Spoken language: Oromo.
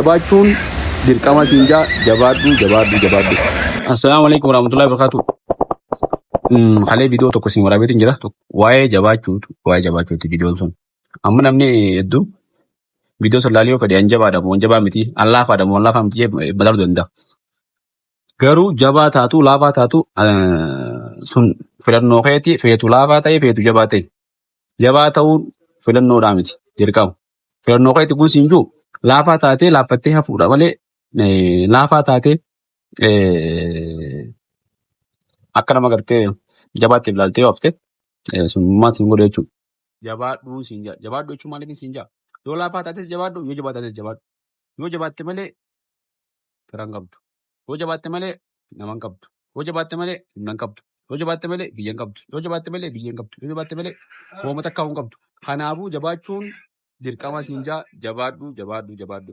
Jabaachuun dirqama siin jaa jabaadhu jabaadhu jabaadhu. Assalaamu alaikum warahmatullahi wabarakatuh. Halee viidiyoo tokko siin waraabeetiin jira. Waa'ee jabaachuutu waa'ee jabaachuuti viidiyoon sun. Amma namni hedduu viidiyoo sun laalii yoo fedhe an jabaadha moo an jabaa miti an laafaadha moo an laafaa miti jedhee madaaluu danda'a. Garuu jabaa taatu laafaa taatu sun filannoo keeti feetu laafaa ta'e feetu jabaa ta'e. Jabaa ta'uun filannoodhaa miti dirqama. Filannoo keeti kun siin jiru laafaa taatee laaffattee hafuudha malee laafaa taatee akka nama gartee jabaatti ilaaltee yoo hafte sun maal siin godhu jechuudha. Jabaadhuu siin jaa. Jabaadhu jechuun maaliif siin jaa? Yoo laafaa taates jabaadhu, yoo jabaa taates jabaadhu. Yoo jabaatte malee fira hin qabdu. Yoo jabaatte malee nama hin qabdu. Yoo jabaatte malee humna hin qabdu. Yoo jabaatte malee biyya hin qabdu. Yoo jabaatte malee biyya hin qabdu. Yoo jabaatte malee hooma takkaa hin qabdu. Kanaafuu jabaachuun dirqama siin jaa jabaadhu jabaadhu jabaadhu.